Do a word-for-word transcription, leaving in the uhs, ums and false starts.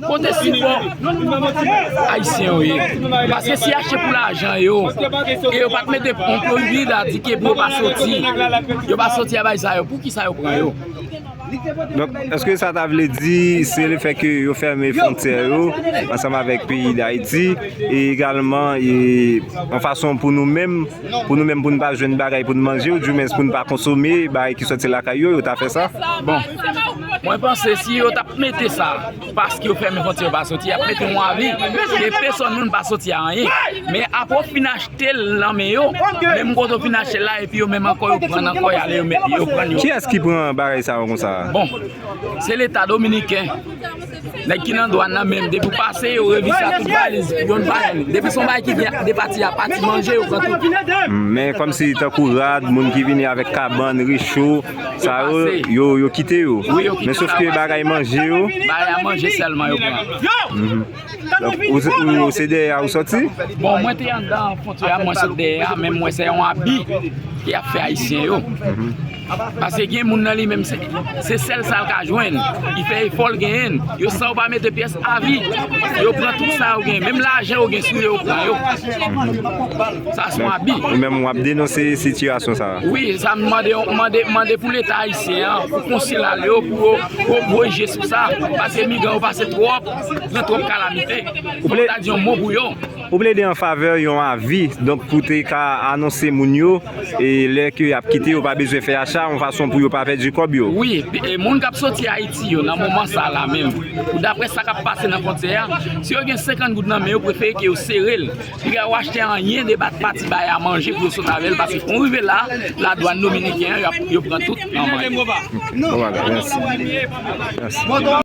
Kote sipò ayisyen yo ye? Paske si achte pou lajan yo, e yo pa t mete yon pwohibida di ke pou yo pa soti, yo pa soti a bay sa yo, pou ki sa yo pran yo? Donk, èske sa ta vle di se lefèt ke yo fèmen fwontyè yo ansanm avèk peyi Dayiti e egalman e yon fason pou nou menm, pou nou menm pou nou pa jwenn bagay pou nou manje, oudimwens pou nou pa konsome bagay ki soti lakay yo, yo ta fè sa? Bon, mwen panse si yo t ap mete sa, paske yo fèmen fwontyè yo pa soti, y ap mete yon avi ke pèsòn moun pa soti a anyen. Men apre w fin achte l nan men yo, menm kote w fin achte l la, epi yo menm ankò yo pran ankò y ale, yo met, yo pran yo. Kiyès ki pran bagay sa yo konsa? Bon, se Leta dominiken. Nèg ki nan dwàn nan menm, depi w pase, yo revise a tout valiz, yonn pa yonn. Depi se yon bagay ki vin de pati a pati manje, yo pran tout. Men kòmsi tankou rad, moun ki vini avèk kabann, recho, sa yo, yo, yo kite yo. Men sof ke bagay manje yo. Bagay a manje sèlman yo pran. Donk, ou se dèyè a ou soti? Bon, mwen te anndan fwontyè a, mwen sot dèyè a, men mwen se yon abi ke y ap fè ayisyen yo. Paske gen moun nan li menm se, se sèl sa l ka jwenn. Li fè efò l genyen l. Yo san yo pa mete pyès avi. Yo pran tout sa yo genyen. Menm lajan yo gen sou yo, yo pran yo. Sa se yon abi. Ou menm w ap denonse sitiyasyon sa a? Wi, sa m mande, mande, mande pou Leta ayisyen an, pou konsil ale yo, pou yo, pou yo bwije sou sa. Paske migran yo pase twòp, gen twòp kalamite. Fòk ta di yon mo pou yo. Ou plede an favè yon avi, donk pou te ka anonse moun yo e lè ke y ap kite yo pa bezwen fè acha, yon fason pou yo pa pèdi kòb yo. Wi, e moun k ap soti Ayiti yo nan moman sa la menm, pou daprè sa k ap pase nan fwontyè a, si yo gen senkant goud nan men yo, prefere ke yo sere l. Piga yo achte anyen de bat pati bay a manje pou yo sot avè l, paske kon rive la, ladwàn dominiken an, y ap, yo pran tout nan men yo. Bon bagay, mèsi. Mèsi.